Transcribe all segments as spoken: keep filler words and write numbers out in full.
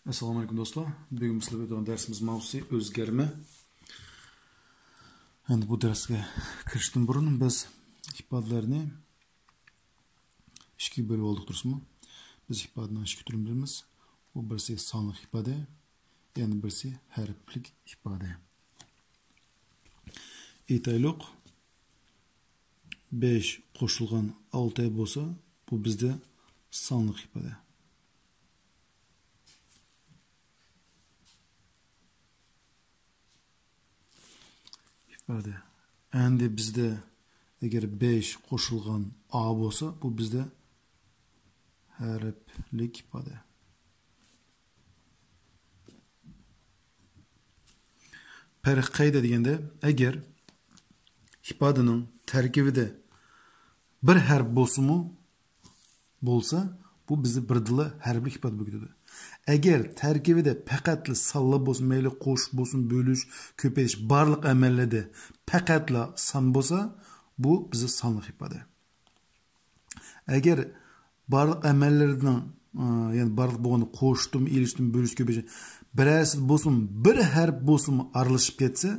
ئەسسالامۇ ئەلەيكۇم دوستلار. بۈگۈن بىز ئۆتىدىغان دەرسىمىز ماۋزۇسى ئۆزگەرمە. ئەمدى بۇ دەرسكە كىرىشتىن بۇرۇن بىز ئىپادىلەرنى ئىككىگە بۆلۈپ ئالدۇق، دۇرۇسمۇ؟ بىز ئىپادىنىڭ ئىككى تۈرىنى بىلىمىز. بۇ بىرسى سانلىق ئىپادە، يەنە بىرسى ھەرپلىك ئىپادە. ئېيتايلۇق، بەش قوشۇلغان ئالتە بولسا، بۇ بىزدە سانلىق ئىپادە. ئىپادە. ئەمدى بىزدە ئەگەر بەش قوشۇلغان ئا بولسا، بۇ بىزدە ھەرپلىك ئىپادە. پەرق قەيدە دېگەندە، ئەگەر ئىپادىنىڭ تەركىبىدە بىر ھەرپ بولسىمۇ، بولسا، بۇ بىزدە بىردىنلا ھەرپلىك ئىپادە بولۇپ كېتىدۇ. ئەگەر تەركىبىدە پەقەتلا سانلار بولسۇن، مەيلى قوشۇش بولسۇن، بۆلۈش، كۆپەيتىش، بارلىق ئەمەللەردە پەقەتلا سان بولسا، بۇ بىزدە سانلىق ئىپادە. ئەگەر بارلىق ئەمەللىرىنىڭ، ئە، يەنى بارلىق بولغاندا قوشۇشتىمۇ، ئېلىشتىمۇ، بۆلۈشتە، كۆپەيتىشتە بىرەرسى بولسۇن، بىر ھەرپ بولسىمۇ ئارىلىشىپ كەتسە،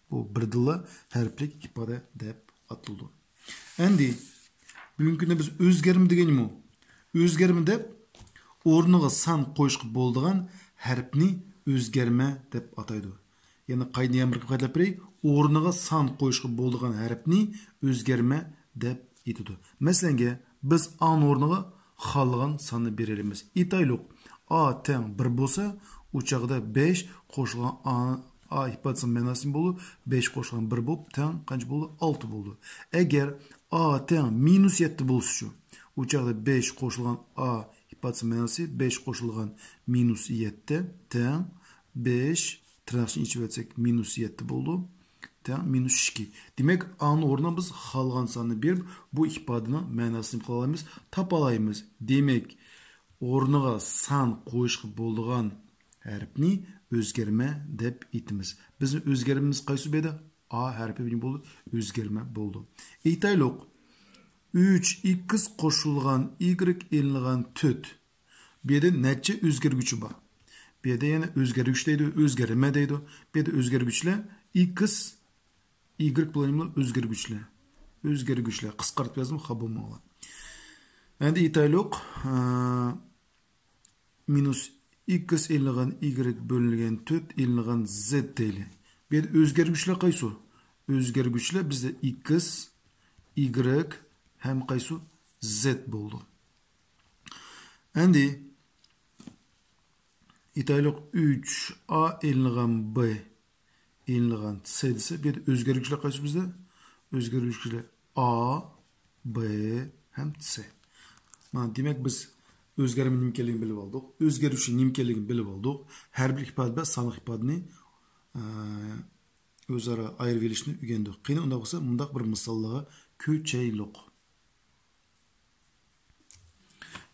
بۇ بىردىنلا ھەرپلىك ئىپادە دەپ ئاتىلىدۇ. ئەمدى بۈگۈنكى كۈندە بىز ئۆزگەرمە دېگەن نېمە؟ ئۆزگەرمە دەپ ئورنىغا سان قويۇشقا بولىدىغان ھەرپنى ئۆزگەرمە دەپ ئاتايدۇ. يەنە قايتا يەنە بىر قېتىم قايتىلاپ بېرەي. ئورنىغا سان قويۇشقا بولىدىغان ھەرپنى ئۆزگەرمە دەپ ئېيتىدۇ. مەسىلەنگە، بىز ئانىڭ ئورنىغا خالىغان ساننى بېرەلەيمىز. ئېيتايلۇق، ئا تەڭ بىر بولسا، ئۇ چاغدا بەش قوشۇلغان ئا، ئا ئىپادىسىنىڭ مەناسى نېمە بولىدۇ؟ بەش قوشۇلغان بىر بولۇپ، تەڭ قانچە بولىدۇ؟ ئالتە بولىدۇ. ئەگەر ئا تەڭ مىنۇس يەتتە بولسىچۇ؟ ئۇ چاغدا بەش قوشۇلغان ئا ئىپادىسىنىڭ مەناسى بەش قوشۇلغان مىنۇس يەتتە تەڭ بەش، تىرناق ئىچىنى ئېچىۋەتسەك، مىنۇس يەتتە بولىدۇ. تەڭ مىنۇس ئىككى. دېمەك، ئانىڭ ئورنىغا بىز خالىغان ساننى بېرىپ، بۇ ئىپادىنىڭ مەناسىنى قىلالايمىز، تاپالايمىز. دېمەك، ئورنىغا سان قويۇشقا بولىدىغان ھەرپنى ئۆزگەرمە دەپ ئېيتىمىز. بىزنىڭ ئۆزگەرمىمىز قايسى بۇ يەردە؟ ئا ھەرپى بولىدۇ، ئۆزگەرمە بولىدۇ. ئېيتايلۇق، ئۈچ ئىكس قوشۇلغان ئىگرېك ئېلىنغان تۆت. بۇ يەردە نەچچە ئۆزگەرگۈچى بار؟ بۇ يەردە يەنە ئۆزگەرگۈچ دەيدۇ، ئۆزگەرمە دەيدۇ. بۇ يەردە ئۆزگەرگۈچلەر ئىكس، ئىگرېك بىلەن ئۆزگەرگۈچلەر. ئۆزگەرگۈچلەر. قىسقارتىپ يازدىم، خاپا بولماڭلار. ئەمدى ئېيتايلۇق، ئە، مىنۇس ئىكس ئېلىنغان ئىگرېك بۆلۈنگەن تۆت ئېلىنغان زېت دەيلى. بۇ يەردە ئۆزگەرگۈچلەر قايسى؟ ئۆزگەرگۈچلەر بىزدە ئىكس، ئىگرېك ھەم قايسى؟ زېت بولىدۇ. ئەمدى ئېيتايلۇق، ئۈچ ئا ئېلىنغان ب ئېلىنغان سى دېسە، بۇ يەردە ئۆزگەرگۈچلەر قايسى بىزدە؟ ئۆزگەرگۈچلەر ئا، ب ھەم سى. مانا، دېمەك، بىز ئۆزگەرمە نېمە ئىكەنلىكىنى بىلىپ ئالدۇق. ئۆزگەرگۈچ نېمە ئىكەنلىكىنى بىلىپ ئالدۇق. ھەرپلىك ئىپادە بىلەن سانلىق ئىپادىنى، ئە، ئۆزئارا ئايرىۋېلىشنى ئۆگەندۇق. قېنى، ئۇنداق بولسا، مۇنداق بىر مىساللارغا كۆچەيلۇق.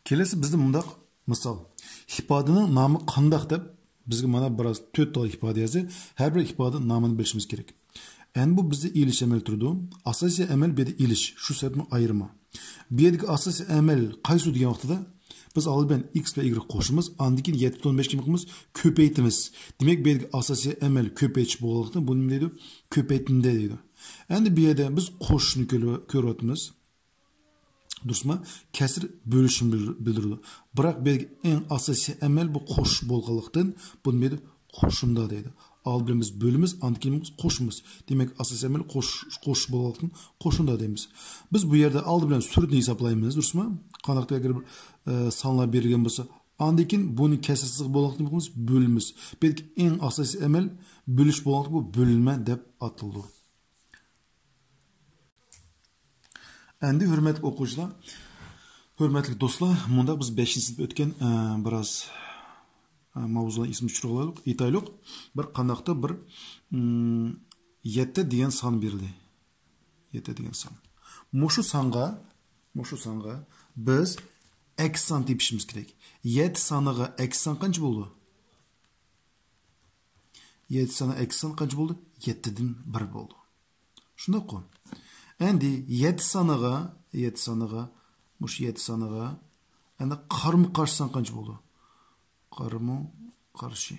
كېلەسى بىزدە مۇنداق مىسال. ئىپادىنىڭ نامى قانداق دەپ بىزگە مانا بىراز تۆت تال ئىپادە يازدى. ھەر بىر ئىپادە نامىنى بىلىشىمىز كېرەك. ئەمدى بۇ بىزدە ئېلىش ئەمەلى تۇرىدۇ. ئاساسىي ئەمەل بۇ يەردە ئېلىش، شۇ سەۋەبتىن ئايرىما. بۇ يەردىكى ئاساسىي ئەمەل قايسى دېگەن ۋاقتىدا بىز ئالدى بىلەن ئىكس بىلەن ئىگرېك قوشىمىز، ئاندىن كېيىن يەتتە بىلەن ئون بەشكە نېمە قىلىمىز؟ كۆپەيتىمىز. دېمەك، بۇ يەردىكى ئاساسىي ئەمەل كۆپەيتىش بولغانلىقتىن بۇنى نېمە دەيدۇ؟ كۆپەيتىندى دەيدۇ. ئەمدى بۇ يەردە بىز قوشۇشنى كۆرۈۋاتىمىز. دۇرۇسمۇ؟ كەسىر بۆلۈشنى بىلدۈرىدۇ. بىراق بۇ يەردىكى ئەڭ ئاساسىي ئەمەل بۇ قوشۇش بولغانلىقتىن، بۇنى بۇ يەردە قوشۇندا دەيدۇ. ئالدى بىلەن بىز بۆلىمىز، ئاندىن كېيىن بىز قوشىمىز. دېمەك، ئاساسىي ئەمەل قوش-، قوشۇش بولغانلىقتىن قوشۇندا دەيمىز. بىز بۇ يەردە ئالدى بىلەن سۈرىتىنى ھېسابلايمىز، دۇرۇسمۇ؟ قانداق ئەگەر بىر، ئە، سانلار بېرىلگەن بولسا، ئاندىن كېيىن بۇنى كەسىر سىزىق بولغانلىقتىن بۆلىمىز. بۇ يەردىكى ئەڭ ئاساسىي ئەمەل بۆلۈش بولغانلىقتىن بۇ بۆلۈنمە دەپ ئاتىلىدۇ. ئەمدى ھۆرمەتلىك ئوقۇغۇچىلار، ھۆرمەتلىك دوستلار، مۇنداق بىز بەشىنچى سىنىپ ئۆتكەن، ئە، بىراز، ئە، ماۋزۇلارنى ئېسىمىزگە چۈشۈرۈۋالايلۇق. ئېيتايلۇق، بىر قانداقتۇر بىر، ئىم، يەتتە دېگەن سان بېرىلدى. يەتتە دېگەن سان. مۇشۇ سانغا، مۇشۇ سانغا بىز ئەكس سان تېپىشىمىز كېرەك. يەتتە سانىغا ئەكس سان قانچە بولىدۇ؟ يەتتە سانى ئەكس سان قانچە بولدى؟ يەتتىدىن بىر بولدى. شۇنداققۇ؟ ئەمدى يەتتە سانىغا، يەتتە سانىغا، مۇشۇ يەتتە سانىغا، ئەمدى قارمۇ قارشى سان قانچە بولدى؟ قارمۇ قارشى.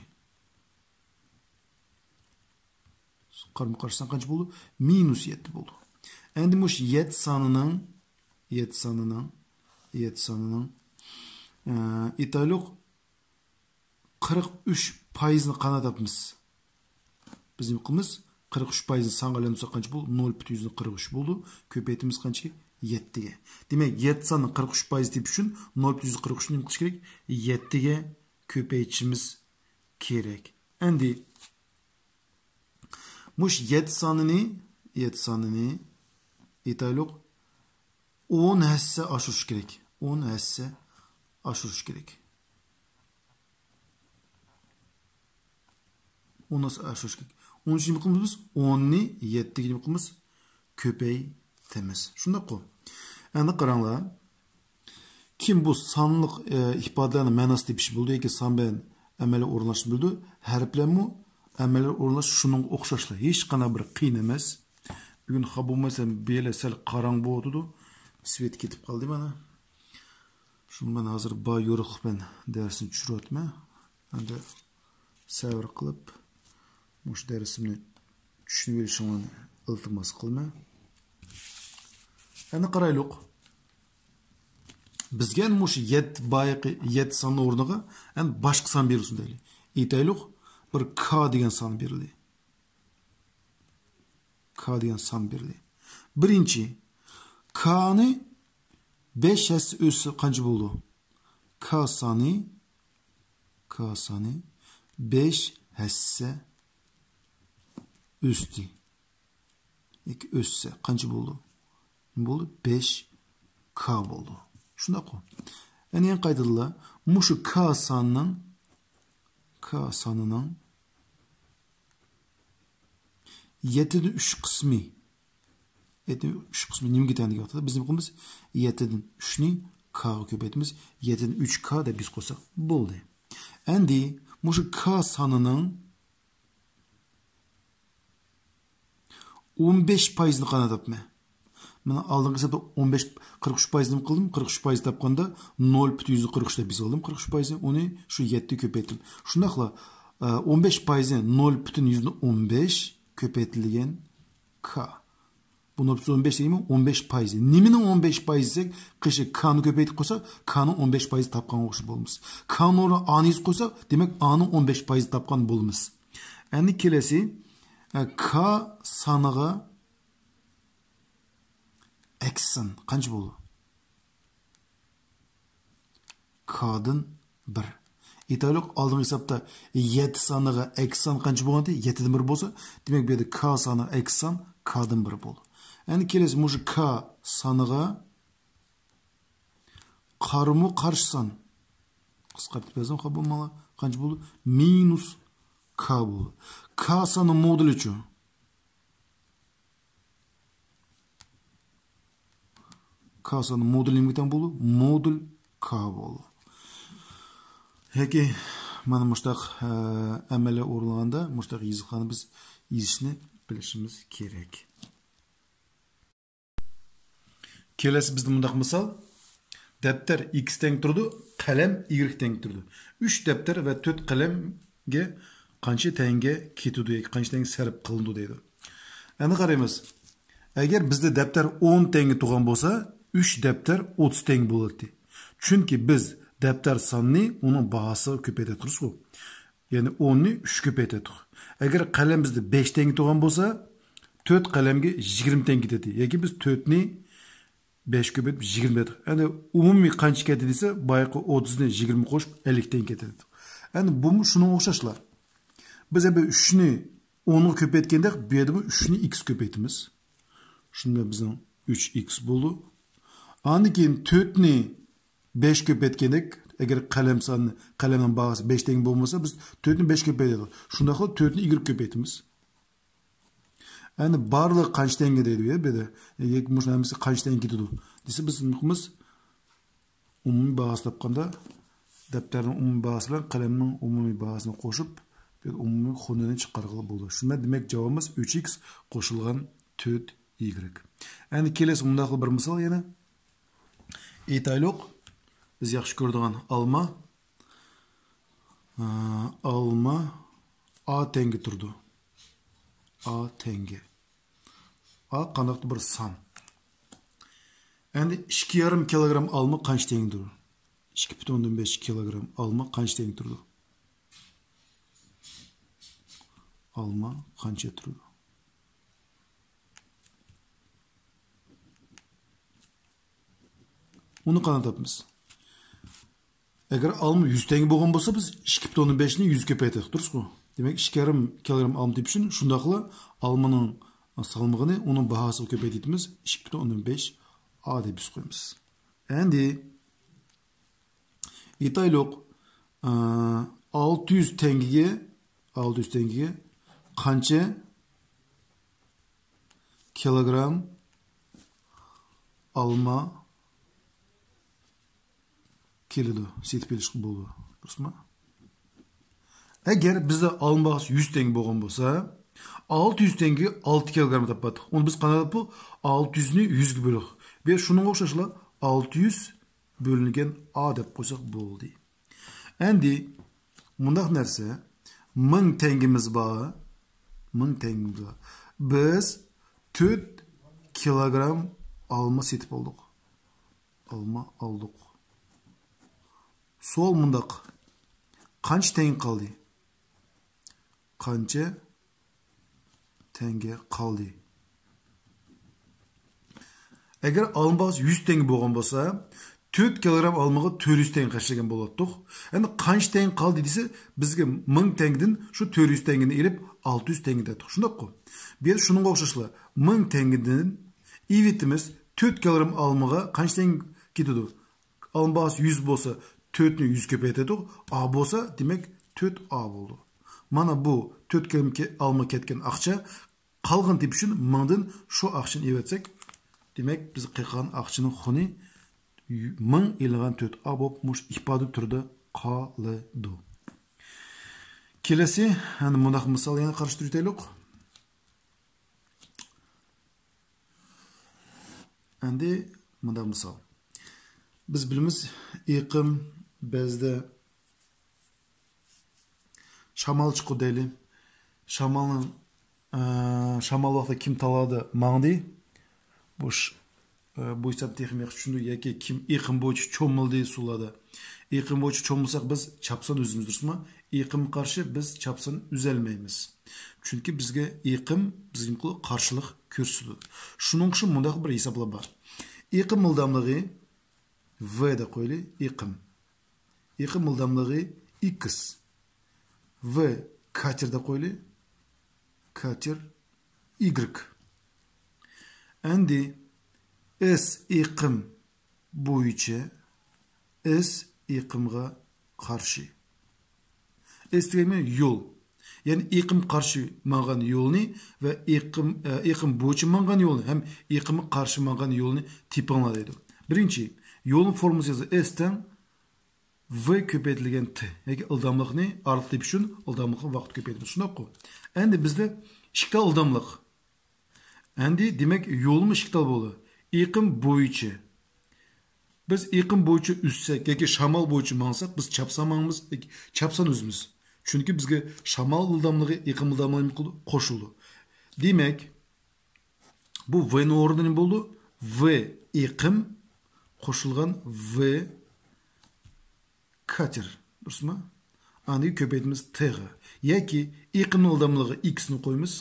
قارىمۇ قارشى سان قانچە بولدى؟ مىنۇس يەتتە بولدى. ئەمدى مۇشۇ يەتتە سانىنىڭ، يەتتە سانىنىڭ، يەتتە سانىنىڭ، ئە، ئېيتايلۇق، قىرىق ئۈچ پايىزىنى قانداق تاپىمىز؟ بىز نېمە قىلىمىز؟ قىرىق ئۈچ پايىزنى سانغا ئايلاندۇرساق قانچە بولدى؟ نۆل پۈتۈن يۈزدىن قىرىق ئۈچ بولدى. كۆپەيتىمىز قانچىگە؟ يەتتىگە. دېمەك، يەتتە ساننى قىرىق ئۈچ پايىز تېپىش ئۈچۈن نۆل پۈتۈن يۈزدىن قىرىق ئۈچنى نېمە قىلىش كېرەك؟ يەتتىگە كۆپەيتىشىمىز كېرەك. ئەمدى مۇشۇ يەتتە سانىنى، يەتتە سانىنى ئېيتايلۇق، ئون ھەسسە ئاشۇرۇش كېرەك. ئون ھەسسە ئاشۇرۇش كېرەك. ئون ھەسسە ئاشۇرۇش كېرەك. ئون ئۈچ نېمە قىلىمىز بىز؟ ئوننى يەتتىگە نېمە قىلىمىز؟ كۆپەيتىمىز. شۇنداققۇ؟ ئەمدى قاراڭلار. كېيىن بۇ سانلىق، ئە، ئىپادىلەرنىڭ مەناسى تېپىش بولىدۇ ياكى سان بىلەن ئەمەلىي ئورۇنلاشنى بىلىدۇ. ھەرپلەرمۇ ئەمەلىي ئورۇنلاشتۇرۇش شۇنىڭغا ئوخشاشلا. ھېچقانداق بىر قىيىن ئەمەس. بۈگۈن خاپا بولمايسەن، بۇ يەرلەر سەل قاراڭغۇ بولۇۋاتىدۇ. سۋېت كېتىپ قالدى مانا. شۇڭا مەن ھازىر بار يورۇقلۇق بىلەن دەرسنى چۈشۈرۈۋاتىمەن. ئەمدى سەۋر قىلىپ، مۇشۇ دەرسىمنى چۈشىنىۋېلىشىڭلارنى ئىلتىماس قىلىمەن. ئەمدى قارايلۇق. بىزگە مۇشۇ يەتتە بايىقى يەتتە ساننىڭ ئورنىغا ئەمدى باشقا سان بېرىلسۇن دەيلى. ئېيتايلۇق، بىر ك دېگەن سان بېرىلدى. ك دېگەن سان بېرىلدى. بىرىنچى، كنى بەش ھەسسە ئۆسسە قانچە بولىدۇ؟ ك سانى، ك سانى بەش ھەسسە ئۆستى. ياكى ئۆسسە قانچە بولىدۇ؟ نېمە بولىدۇ؟ بەش ك بولىدۇ. شۇنداققۇ؟ يەنە، يەنە قايتىدىلا، مۇشۇ ك ساننىڭ، ك سانىنىڭ يەتتىدىن ئۈچ قىسمى، يەتتىدىن ئۈچ قىسمى نېمىگە تەڭ دېگەن ۋاقىتتا، بىز نېمە قىلىمىز؟ يەتتىدىن ئۈچنى كغا كۆپەيتىمىز. يەتتىدىن ئۈچ ك دەپ يېزىپ قويساق بولدى. ئەمدى مۇشۇ ك سانىنىڭ ئون بەش پايىزىنى قانداق تاپىمەن؟ مانا ئالدىنقى ھېسابتا ئون بەش، قىرىق ئۈچ پايىزنى قىلدىم. قىرىق ئۈچ پايىز تاپقاندا نۆل پۈتۈن يۈزدىن قىرىق ئۈچ دەپ يېزىۋالدىم. قىرىق ئۈچ پايىزنى، ئۇنى شۇ يەتتە كۆپەيتتىم. شۇنداقلا، ئە، ئون بەش پايىزى نۆل پۈتۈن يۈزدىن ئون بەش كۆپەيتىلگەن ك. بۇ نۆل پۈتۈن ئون بەش دېگەنمۇ ئون بەش پايىزى. نېمىنىڭ ئون بەش پايىزى دېسەك، قېشى كنى كۆپەيتىپ قويساق، كنىڭ ئون بەش پايىزى تاپقانغا ئوخشاش بولىمىز. كنىڭ ئورنىغا ئانى يېزىپ قويساق، دېمەك، ئانىڭ ئون بەش پايىزى تاپقان بولىمىز. ئەمدى كېلەسى، ئە، ك سانىغا ئەكس سان قانچە بولىدۇ؟ كدىن بىر. ئېيتايلۇق، ئالدىنقى ھېسابتا يەتتە سانىغا ئەكس سان قانچە بولغانتى؟ يەتتىدىن بىر بولسا، دېمەك، بۇ يەردە ك سانىغا ئەكس سان كدىن بىر بولىدۇ. ئەمدى كېلەسى مۇشۇ ك سانىغا قارىمۇ قارشى سان. قىسقارتىپ يازدىم، خاپا بولماڭلار. قانچە بولدى؟ مىنۇس ك بولدى. ك ساننىڭ مودۇلىچۇ؟ ك ساننىڭ مودۇلى نېمىگە تەڭ بولدى؟ مودۇل ك بولدى. ياكى مانا مۇشتاق، ئە، ئەمەلىي ئورۇنلىغاندا مۇشتاق يېزىقلارنى بىز يېزىشنى بىلىشىمىز كېرەك. كېلەسى بىزدە مۇنداق مىسال. دەپتەر ئىكس تەڭ تۇرىدۇ، قەلەم ئىگرېك تەڭ تۇرىدۇ. ئۈچ دەپتەر ۋە تۆت قەلەمگە قانچە تەڭگە كېتىدۇ ياكى قانچە تەڭگە سەرپ قىلىنىدۇ دەيدۇ. ئەمدى قارايمىز. ئەگەر بىزدە دەپتەر ئون تەڭگە تۇرغان بولسا، ئۈچ دەپتەر ئوتتۇز تەڭگە بولاتتى. چۈنكى بىز دەپتەر سانىنى ئۇنىڭ باھاسىغا كۆپەيتىۋاتىمىزغۇ. يەنى ئوننى ئۈچكە كۆپەيتەتتۇق. ئەگەر قەلەم بىزدە بەش تەڭگە تۇرغان بولسا، تۆت قەلەمگە يىگىرمە تەڭگە كېتەتتى. ياكى بىز تۆتنى بەشكە كۆپەيتىپ يىگىرمە دېدۇق. ئەمدى ئومۇمىي قانچە كەتتى دېسە، بايىقى ئوتتۇزنى يىگىرمە قوشۇپ، ئەللىك تەڭگە كېتىدۇ. ئەمدى بۇمۇ شۇنىڭغا ئوخشاشلا. بىز ئەمدى ئۈچنى ئونغا كۆپەيتكەندەك، بۇ يەردىمۇ ئۈچنى ئىكس كۆپەيتىمىز. شۇندا بىزنىڭ ئۈچ ئىكس بولدى. ئاندىن كېيىن تۆتنى بەش كۆپەيتكەندەك، ئەگەر قەلەم سانى، قەلەمنىڭ باھاسى بەش تەڭگە بولمىسا، بىز تۆتنى بەش كۆپەيتىدۇ. شۇنداقلا تۆتنى ئىگرېك كۆپەيتىمىز. ئەمدى بارلىقى قانچە تەڭگە دەيدۇ يا بۇ يەردە. ياكى مۇشۇ ھەممىسى قانچە تەڭگە كېتىدۇ دېسە، بىز نېمە قىلىمىز؟ ئومۇمىي باھاسى تاپقاندا، دەپتەرنىڭ ئومۇمىي باھاسى بىلەن قەلەمنىڭ ئومۇمىي باھاسىنى قوشۇپ، بىر ئومۇمىي خۇنىنى چىقارغىلى بولىدۇ. شۇنداق، دېمەك، جاۋابىمىز ئۈچ ئىكس قوشۇلغان تۆت ئىگرېك. ئەمدى كېلەسى مۇنداق بىر مىسال يەنە. ئېيتايلۇق، بىز ياخشى كۆرىدىغان ئالما. ئالما ئا تەڭگە تۇرىدۇ. ئا تەڭگە. ئا قانداقتۇر بىر سان. ئەمدى ئىككى يېرىم كىلوگرام ئالما قانچە تەڭگە تۇرىدۇ؟ ئىككى پۈتۈن ئوندىن بەش كىلوگرام ئالما قانچە تەڭگە تۇرىدۇ؟ ئالما قانچە تۇرىدۇ؟ ئۇنى قانداق تاپىمىز؟ ئەگەر ئالما يۈز تەڭگە بولغان بولسا، بىز ئىككى پۈتۈن ئوندىن بەشنى يۈزگە كۆپەيتتۇق، دۇرۇسقۇ؟ دېمەك، ئىككى يېرىم كىلوگرام ئالما تېپىش ئۈچۈن شۇنداقلا ئالمىنىڭ سالمىقىنى ئۇنىڭ باھاسىغا كۆپەيتىمىز، ئىككى پۈتۈن ئوندىن بەش ئا دەپ يۈز قويىمىز. ئەمدى ئېيتايلۇق، ئە، ئالتە يۈز تەڭگىگە، ئالتە يۈز تەڭگىگە قانچە كىلوگرام ئالما كېلىدۇ، سېتىپ ئېلىشقا بولىدۇ. دۇرۇسمۇ؟ ئەگەر بىزدە ئالما باھاسى يۈز تەڭگە بولغان بولسا، ئالتە يۈز تەڭگىگە ئالتە كىلوگرام تاپاتتۇق. ئۇنى بىز قانداق دەپ بۇ ئالتە يۈزنى يۈزگە بۆلۈپ، بۇ شۇنىڭغا ئوخشاشلا ئالتە يۈز بۆلۈنگەن ئا دەپ قويساق بولدى. ئەمدى مۇنداق نەرسە، مىڭ تەڭگىمىز بار، مىڭ تەڭگىمىز بار. بىز تۆت كىلوگرام ئالما سېتىپ ئالدۇق. ئالما ئالدۇق. سوئال مۇنداق. قانچە تەڭگە قالدى؟ قانچە تەڭگە قالدى؟ ئەگەر ئالما باھاسى يۈز تەڭگە بولغان بولسا، تۆت كىلوگرام ئالمىغا تۆت يۈز تەڭگە خەجلىگەن بولاتتۇق. ئەمدى قانچە تەڭگە قالدى دېسە، بىزگە مىڭ تەڭگىدىن شۇ تۆت يۈز تەڭگىنى ئېلىپ، ئالتە يۈز تەڭگە دەتتۇق. شۇنداققۇ؟ بۇ يەردە شۇنىڭغا ئوخشاشلا، مىڭ تەڭگىدىن ئېلىۋېتىمىز، تۆت كىلوگرام ئالمىغا قانچە تەڭگە كېتىدۇ؟ ئالما باھاسى يۈز بولسا، تۆتنى يۈز كۆپەيتىدۇ. ئا بولسا، دېمەك، تۆت ئا بولىدۇ. مانا بۇ تۆت كىلوگرام كە-، ئالما كەتكەن ئاقچا، قالغىنى تېپىش ئۈچۈن مىڭدىن شۇ ئاقچىنى ئېلىۋەتسەك، دېمەك، بىز قېقىلغان ئاقچىنىڭ قۇنى يۈ-، مىڭ ئېلىنغان تۆت ئا بولۇپ، مۇشۇ ئىپادە تۈرىدە قالىدۇ. كېلەسى، يەنە مۇنداق مىسال يەنە قارشى تۇرۇۋېتەيلۇق. ئەمدى مۇنداق مىسال. بىز بىلىمىز، ئېقىم بەزىدە شامال چىقىدۇ دەيلى. شامالنىڭ، ئە، شامال ۋاقتىدا كىم تالادا ماڭدى؟ بۇ ش-، ئە، بۇ ھېساب تېخىمۇ ياخشى چۈشىنىدۇ. ياكى كىم ئېقىم بويىچە چومۇلدى سۇلاردا؟ ئېقىم بويىچە چومۇلساق، بىز چاپسان ئۈزىمىز، دۇرۇسمۇ؟ ئېقىمغا قارشى بىز چاپسان ئۈزەلمەيمىز. چۈنكى بىزگە ئېقىم، بىزگە قارشىلىق كۆرسىتىدۇ. شۇنىڭ ئۈچۈن مۇنداق بىر ھېسابلار بار. ئېقىم ئىلداملىقى ۋ دەپ قويىلى، ئېقىم. ئېقىم ئىلداملىقى ئېكس. ۋ كاتېر دەپ قويىلى. كاتېر ئىگرېك. ئەمدى ئېس ئېقىم بويىچە، ئېس ئېقىمغا قارشى. ئېس دېگەن يول. يەنى ئېقىم قارشى ماڭغان يولنى ۋە ئېقىم، ئە، ئېقىم بويىچە ماڭغان يولنى ھەم ئېقىمغا قارشى ماڭغان يولنى تېپىڭلار دەيدۇ. بىرىنچى، يولنىڭ فورمۇلىسى يازىدۇ. ئېس تەڭ ۋ كۆپەيتىلگەن تې ياكى ئىلداملىقنى ئارىلىق تېپىش ئۈچۈن ئىلداملىقنى ۋاقىت كۆپەيتىمىز. شۇنداققۇ؟ ئەمدى بىزدە ئىككى تال ئىلداملىق. ئەمدى دېمەك يولمۇ ئىككى تال بولدى. ئېقىم بويىچە. بىز ئېقىم بويىچە ئۈزسەك ياكى شامال بويىچە ماڭساق، بىز چاپسان ماڭىمىز، چاپسان ئۈزىمىز. چۈنكى بىزگە شامال ئىلداملىقى، ئېقىم ئىلداملىقى قوشۇلىدۇ. دېمەك، بۇ ۋنىڭ ئورنىدا نېمە بولىدۇ؟ ۋ ئېقىم قوشۇلغان ۋ كاتېر. دۇرۇسمۇ؟ ئاندىن كۆپەيتىمىز تغا. ياكى ئېقىمنىڭ ئىلداملىقىغا ئېكسنى قويىمىز.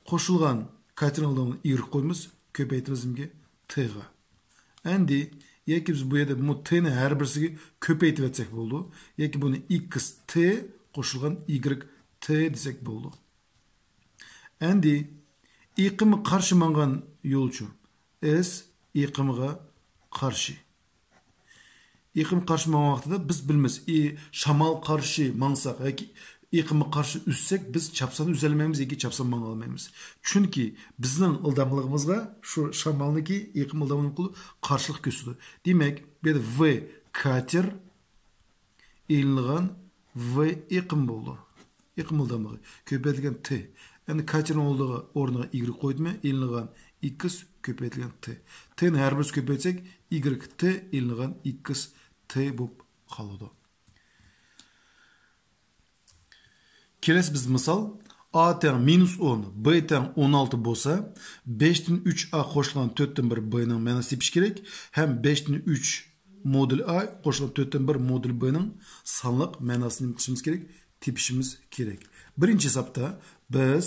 قوشۇلغان كاتېرنىڭ ئىگرېك قويىمىز، كۆپەيتىمىز نېمىگە؟ تغا. ئەمدى ياكى بىز بۇ يەردە بۇ تنى ھەر بىرسىگە كۆپەيتىۋەتسەك بولىدۇ. ياكى بۇنى ئېكس تې قوشۇلغان ئىگرېك تې دېسەك بولىدۇ. ئەمدى ئېقىمغا قارشى ماڭغان يولچۇ. ئېس ئېقىمغا قارشى. ئېقىم قارشى ماڭغان ۋاقتىدا بىز بىلىمىز، ئى، شامال قارشى ماڭساق ياكى ئېقىمغا قارشى ئۈزسەك، بىز چاپسان ئۈزەلمەيمىز ياكى چاپسان ماڭالمايمىز. چۈنكى بىزنىڭ ئىلداملىقىمىزغا شۇ شامالنىڭكى ئېقىم ئىلداملىقى قارشىلىق كۆرسىتىدۇ. دېمەك، بۇ يەردە ۋ كاتېر ئېلىنغان ۋ ئېقىم بولىدۇ. ئېقىم ئىلداملىقى كۆپەيتىلگەن تې. ئەمدى كاتېرنىڭ ئورنىغا، ئورنىغا ئىگرېك قويدۇم، ئېلىنغان ئېكس كۆپەيتىلگەن تې. تېنى ھەر بىرسى كۆپەيتسەك، ئىگرېك تې ئېلىنغان ئېكس تې بولۇپ قالىدۇ. كېلەسى بىز مىسال، ئا تەڭ مىنۇس ئون، بى تەڭ ئون ئالتە بولسا، بەشتىن ئۈچ ئا قوشۇلغان تۆتتىن بىر بىنىڭ مەناسىنى تېپىش كېرەك ھەم بەشتىن ئۈچ مودۇل ئا قوشۇلغان تۆتتىن بىر مودۇل بىنىڭ سانلىق مەناسىنى نېمە قىلىشىمىز كېرەك؟ تېپىشىمىز كېرەك. بىرىنچى ھېسابتا بىز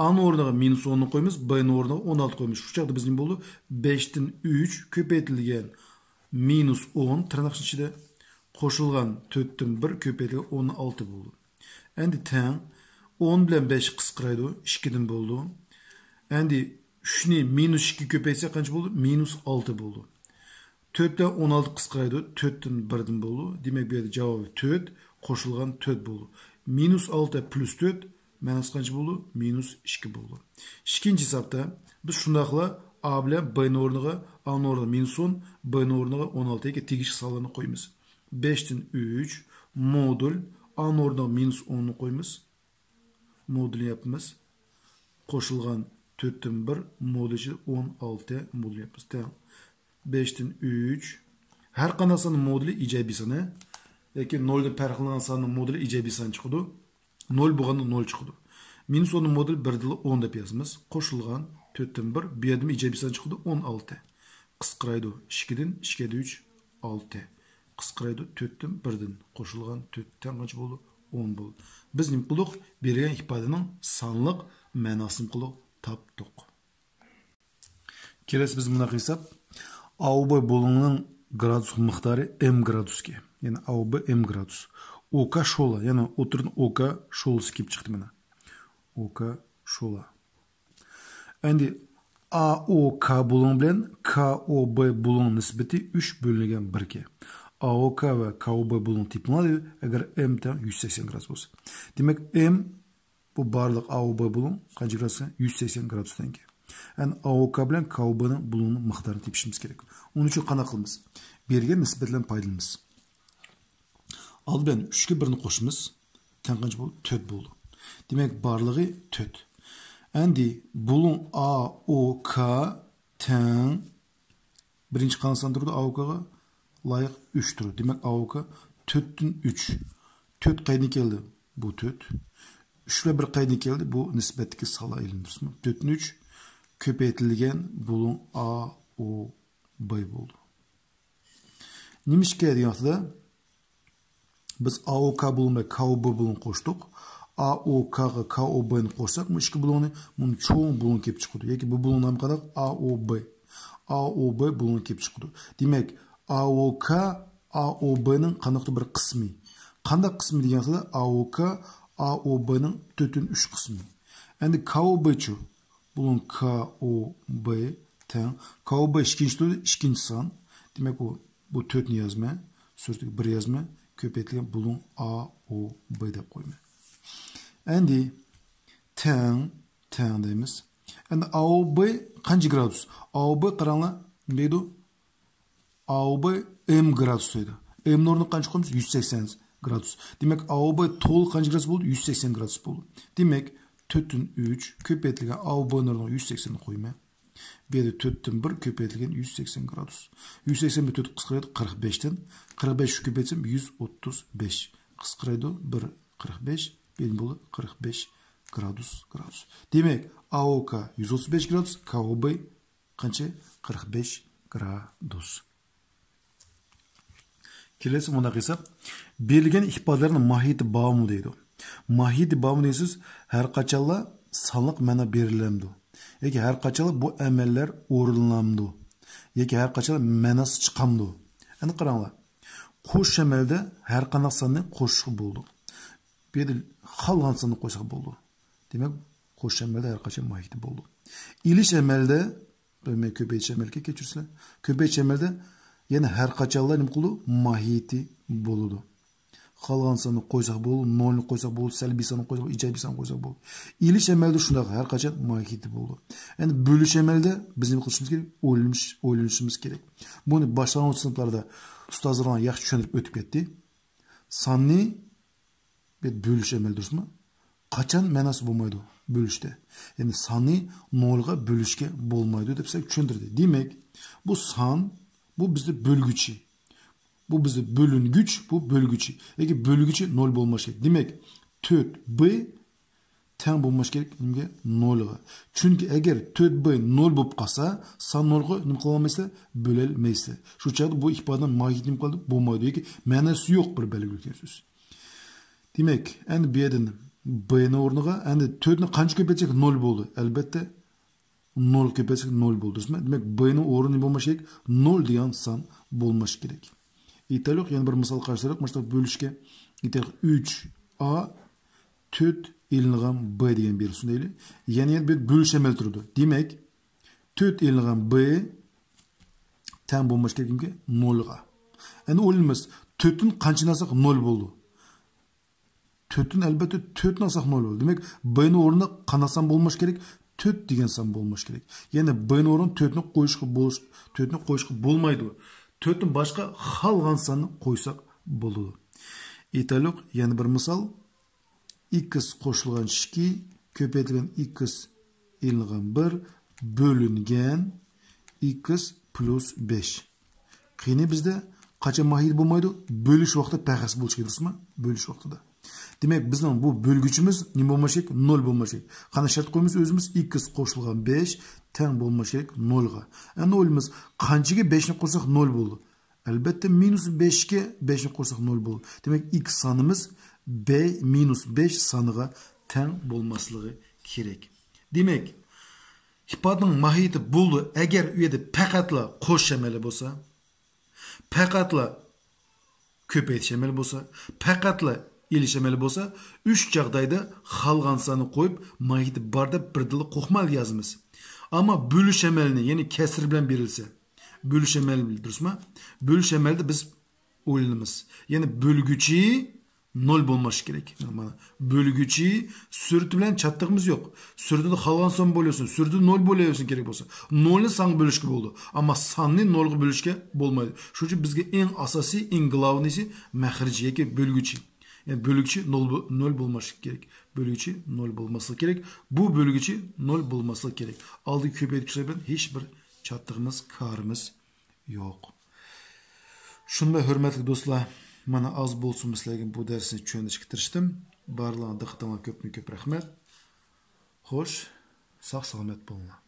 ئانىڭ ئورنىغا مىنۇس ئوننى قويىمىز، بىنىڭ ئورنىغا ئون ئالتە قويىمىز. شۇ چاغدا بىز نېمە بولىدۇ؟ بەشتىن ئۈچ كۆپەيتىلگەن مىنۇس ئون تىرناق ئىچىدە قوشۇلغان تۆتتىن بىر كۆپەيتىلگەن ئون ئالتە بولىدۇ. ئەمدى تەڭ ئون بىلەن بەش قىسقىرايدۇ، ئىككىدىن بولىدۇ. ئەمدى ئۈچنى مىنۇس ئىككىگە كۆپەيتسەك قانچە بولىدۇ؟ مىنۇس ئالتە بولىدۇ. تۆت بىلەن ئون ئالتە قىسقىرايدۇ، تۆتتىن بىردىن بولىدۇ. دېمەك، بۇ يەردە جاۋابى تۆت قوشۇلغان تۆت بولىدۇ. مىنۇس ئالتە پلۇس تۆت مەناسى قانچە بولىدۇ؟ مىنۇس ئىككى بولىدۇ. ئىككىنچى ھېسابتا بىز شۇنداقلا ئا بىلەن بىنىڭ ئورنىغا، ئانىڭ ئورنىغا مىنۇس ئون، بىنىڭ ئورنىغا ئون ئالتە ياكى تېگىشلىك سانلارنى قويىمىز. بەشتىن ئۈچ مودۇل ئانىڭ ئورنىغا مىنۇس ئوننى قويىمىز. مودۇلنى ياپىمىز. قوشۇلغان تۆتتىن بىر مودۇل ئىچىدە ئون ئالتە مودۇل ياپىمىز. تەڭ بەشتىن ئۈچ. ھەر قانداق ساننىڭ مودۇلى ئىجابىي سان، ھە؟ ياكى نولدىن پەرقلىنىدىغان ساننىڭ مودۇلى ئىجابىي سان چىقىدۇ. نول بولغاندا نول چىقىدۇ. مىنۇس ئوننىڭ مودۇلى بىردىنلا ئون دەپ يازىمىز. قوشۇلغان تۆتتىن بىر، بۇ يەردىمۇ ئىجابىي سان چىقىدۇ، ئون ئالتە. قىسقىرايدۇ. ئىككىدىن ئىككىگە ئۈچ، ئالتە. قىسقىرايدۇ. تۆتتىن بىردىن قوشۇلغان تۆت تەڭ قانچە بولىدۇ؟ ئون بولىدۇ. بىز نېمە قىلدۇق؟ بېرىلگەن ئىپادىنىڭ سانلىق مەناسىنى قىلدۇق، تاپتۇق. كېلەسى بىز مۇنداق ھېساب. ئا ئو بى بۇلۇڭنىڭ گرادۇس مىقدارى ئېم گرادۇسكەن. يەنى ئا ئو بى ئېم گرادۇس. ئوكا شولا، يەنى ئوتتۇرىدىن ئوكا شولىسى كېلىپ چىقتى مانا. ئوكا شولا. ئەمدى ئا ئو كا بۇلۇڭ بىلەن كا ئو بى بۇلۇڭ نىسبىتى ئۈچ بۆلۈنگەن بىرگە. ئا ئو كا ۋە كا ئو بى بۇلۇڭ تېپىڭلار دەيدۇ، ئەگەر ئېم تەڭ يۈز سەكسەن گرادۇس بولسا. دېمەك، ئېم بۇ بارلىق ئا ئو بى بۇلۇڭ قانچە گرادۇس؟ يۈز سەكسەن گرادۇس تەڭكەن. ئەمدى ئا ئو كا بىلەن كا ئو بىنىڭ بۇلۇڭنىڭ مىقدارىنى تېپىشىمىز كېرەك. ئۇنىڭ ئۈچۈن قانداق قىلىمىز؟ بېرىلگەن نىسبەت بىلەن پايدىلىنىمىز. ئالدى بىلەن ئۈچكە بىرنى قوشىمىز. تەڭ قانچە بولدى؟ تۆت بولدى. دېمەك، بارلىقى تۆت. ئەمدى بۇلۇڭ ئا ئو كا تەڭ بىرىنچى قانداق سان تۇرىدۇ؟ ئا ئو كاغا لايىق ئۈچ تۇرىدۇ. دېمەك، ئا ئو كا تۆتتىن ئۈچ. تۆت قەيدىن كەلدى؟ بۇ تۆت. ئۈچ بىلەن بىر قەيدىن كەلدى؟ بۇ نىسبەتتىكى سانلار ئېلىندى، دۇرۇسمۇ؟ تۆتتىن ئۈچ كۆپەيتىلگەن بۇلۇڭ ئا ئو بى بولدى. نېمىشقا دېگەن ۋاقتىدا بىز ئا ئو كا بۇلۇڭ بىلەن كا ئو بى بۇلۇڭ قوشتۇق. ئا ئو كاغا كا ئو بىنى قوشساق، بۇ ئىككى بۇلۇڭنى، بۇنى چوڭ بۇلۇڭ كېلىپ چىقىدۇ. ياكى بۇ بۇلۇڭ نامى قانداق؟ ئا ئو بى. ئا ئو بى بۇلۇڭ كېلىپ چىقىدۇ. دېمەك، ئا ئو كا ئا ئو بىنىڭ قانداقتۇر بىر قىسمى. قانداق قىسمى دېگەن ۋاقتىدا ئا ئو كا ئا ئو بىنىڭ تۆتتىن ئۈچ قىسمى. ئەمدى كا ئو بىچۇ؟ بۇلۇڭ كا ئو بى تەڭ. كا ئو بى ئىككىنچى تۇردا ئىككىنچى سان. دېمەك، ئۇ، بۇ تۆتنى يازىمەن. سۈرىتىگە بىر يازىمەن. كۆپەيتىلگەن بۇلۇڭ ئا ئو بى دەپ قويىمەن. ئەمدى تەڭ، تەڭ دەيمىز. ئەمدى ئا ئو بى قانچە گرادۇس؟ ئا ئو بى قاراڭلار، نېمە دەيدۇ؟ ئا ئو بى ئېم گرادۇس دەيدۇ. ئېمنىڭ ئورنىغا قانچە قويىمىز؟ يۈز سەكسەن گرادۇس. دېمەك، ئا ئو بى تولۇق قانچە گرادۇس بولدى؟ يۈز سەكسەن گرادۇس بولدى. دېمەك، تۆتتىن ئۈچ كۆپەيتىلگەن ئا ئو بىنىڭ ئورنىغا يۈز سەكسەننى قويىمەن. بۇ يەردە تۆتتىن بىر كۆپەيتىلگەن يۈز سەكسەن گرادۇس. يۈز سەكسەن بىر تۆت قىسقىرايدۇ، قىرىق بەشتىن. قىرىق بەش كۆپەيتسەم، يۈز ئوتتۇز بەش. قىسقىرايدۇ، بىر قىرىق بەش، بىر بولدى، قىرىق بەش گرادۇس، گرادۇس. دېمەك، ئا ئو كا يۈز ئوتتۇز بەش گرادۇس، كا ئو بى قانچە؟ قىرىق بەش گرادۇس. كېلەسى مۇنداق ھېساب. بېرىلگەن ئىپادىلەرنىڭ ماھىيىتى بارمۇ دەيدۇ. ماھىيىتى بارمۇ دېسىز، ھەر قاچانلا سانلىق مەنا بېرىلەمدۇ؟ ياكى ھەر قاچانلا بۇ ئەمەللەر ئورۇنلامدۇ؟ ياكى ھەر قاچانلا مەناسى چىقامدۇ؟ ئەنە قاراڭلار. قوشۇش ئەمەلدە ھەر قانداق ساننى قوشۇشقا بولىدۇ. بۇ يەردە خالىغان ساننى قويساق بولىدۇ. دېمەك، قوشۇش ئەمەلدە ھەر قاچان ماھىيىتى بولىدۇ. ئېلىش ئەمەلدە، بۇ مەن كۆپەيتىش ئەمەلكە كەچۈرسىلەر. كۆپەيتىش ئەمەلدە يەنە ھەر قاچانلا نېمە قىلىدۇ؟ ماھىيىتى بولىدۇ. خالىغان ساننى قويساق بولىدۇ، نولنى قويساق بولىدۇ، سەلبىي ساننى قويساق بولىدۇ، ئىجابىي ساننى قويساق بولىدۇ. ئېلىش ئەمەلدە شۇنداق، ھەر قاچان ماھىيىتى بولىدۇ. ئەمدى بۆلۈش ئەمەلدە بىز نېمە قىلىشىمىز كېرەك؟ ئويلىنىش، ئويلىنىشىمىز كېرەك. بۇنى باشلانغۇچ سىنىپلاردا ئۇستازلار ياخشى چۈشەندۈرۈپ ئۆتۈپ كەتتى. ساننى بۆلۈش ئەمەلى، دۇرۇسمۇ؟ قاچان مەناسى بولمايدۇ بۆلۈشتە؟ يەنى ساننى نولغا بۆلۈشكە بولمايدۇ دەپ سىلەرگە چۈشەندۈردى. دېمەك، بۇ سان، بۇ بىزدە بۆلگۈچى. بۇ بىزدە بۆلۈنگۈچ، بۇ بۆلگۈچى. ياكى بۆلگۈچى نول بولماس كېرەك. دېمەك، تۆت بې تەڭ بولماس كېرەك نېمىگە؟ نولغا. چۈنكى ئەگەر تۆت بې نول بولۇپ قالسا، سان نولغا نېمە قىلالمايسىلەر؟ بۆلەلمەيسىلەر. شۇ چاغدا بۇ ئىپادىنىڭ ماھىيىتى نېمە قىلدى؟ بولمايدۇ ياكى مەنىسى يوق بىر بەلگىلىك دېگەن سۆز. دېمەك، ئەمدى بۇ يەردىن بې نىڭ ئورنىغا ئەمدى تۆتنى قانچە كۆپەيتسەك نول بولدى؟ ئەلبەتتە، نولغا كۆپەيتسەك نول بولدى، دۇرۇسمۇ؟ دېمەك، بې نىڭ ئورنى بولماس كېرەك، نول دېگەن سان بولماس كېرەك. ئېيتايلۇق، يەنە بىر مىسال قارىساق، مانا شۇنداق بۆلۈشكە ئېيتايلۇق، ئۈچ ئا تۆت ئېلىنغان بې دېگەن بېرىلسۇن دەيلى. يەنە، يەنە بىر بۆلۈش ئەمەلى تۇرىدۇ. دېمەك، تۆت ئېلىنغان بې تەڭ بولماس كېرەك كىمگە؟ نولغا. ئەمدى ئويلىنىمىز، تۆتتىن قانچىنى ئالساق نول بولىدۇ؟ تۆتتىن ئەلبەتتە تۆتنى ئالساق نول بولىدۇ. دېمەك، بې نىڭ ئورنىدا قانداق سان بولماس كېرەك؟ تۆت دېگەن سان بولماس كېرەك. يەنى بې نىڭ ئورنىدا تۆتنى قويۇشقا بولۇش-، تۆتنى قويۇشقا بولمايدۇ. تۆتتىن باشقا خالىغان ساننى قويساق بولىدۇ. ئېيتايلۇق، يەنە بىر مىسال. ئىكس قوشۇلغان ئىككى كۆپەيتىلگەن ئىكس ئېلىنغان بىر بۆلۈنگەن ئىكس پلۇس بەش. قېنى بىزدە قاچان ماھىيىتى بولمايدۇ؟ بۆلۈش ۋاقتىدا پەقەس بولۇشى كېرەك، دۇرۇسمۇ؟ بۆلۈش ۋاقتىدا. دېمەك، بىزنىڭ بۇ بۆلگۈچىمىز نېمە بولماس كېرەك؟ نول بولماس كېرەك. قانداق شەرت قويىمىز ئۆزىمىز؟ ئىكس قوشۇلغان بەش تەڭ بولماس كېرەك نولغا. ئەمدى ئويلىمىز، قانچىگە بەشنى قوشساق نول بولىدۇ؟ ئەلبەتتە، مىنۇس بەشكە بەشنى قوشساق نول بولىدۇ. دېمەك، ئىكس سانىمىز بە-، مىنۇس بەش سانىغا تەڭ بولماسلىقى كېرەك. دېمەك، ئىپادىنىڭ ماھىيىتى بولىدۇ، ئەگەر ئۇ يەردە پەقەتلا قوشۇش ئەمەلى بولسا، پەقەتلا كۆپەيتىش ئەمەلى بولسا، پەقەتلا ئېلىش ئەمەلى بولسا، ئۈچ جاغدايدا خالىغان ساننى قويۇپ، ماھىيىتى بار دەپ بىردىنلا قوقمايلا يازىمىز. ئەمما بۆلۈش ئەمەلىنى، يەنى كەسىر بىلەن بېرىلسە، بۆلۈش ئەمەلى، دۇرۇسمۇ؟ بۆلۈش ئەمەلىدە بىز ئويلىنىمىز. يەنى بۆلگۈچى نول بولماسلىقى كېرەك. مانا، بۆلگۈچى سۈرىتى بىلەن چاتىقىمىز يوق. سۈرىتىدە خالىغان سان بولۇۋەرسۇن، سۈرىتىدە نول بولۇۋەرسۇن كېرەك بولسا. نولنى سانغا بۆلۈشكە بولىدۇ. ئەمما ساننى نولغا بۆلۈشكە بولمايدۇ. شۇنىڭ ئۈچۈن بىزگە ئەڭ ئاساسىي، ئەڭ گلوۋنىيسى مەخرەج ياكى بۆلگۈچى. يەنى بۆلگۈچى نول بو-، نول بولماسلىقى كېرەك. بۆلگۈچى نول بولماسلىقى كېرەك. بۇ بۆلگۈچى نول بولماسلىقى كېرەك. ئالدىغا كۆپەيتكۈچىلەر بىلەن ھېچ بىر چاتىقىمىز، كارىمىز يوق. شۇنداق، ھۆرمەتلىك دوستلار، مانا ئاز بولسىمۇ سىلەرگە بۇ دەرسنى چۈشەندۈرۈشكە تىرىشتىم. بارلىقىڭلارغا دىققىتىڭلارغا كۆپتىن كۆپ رەھمەت. خوش، ساق سالامەت بولۇڭلار.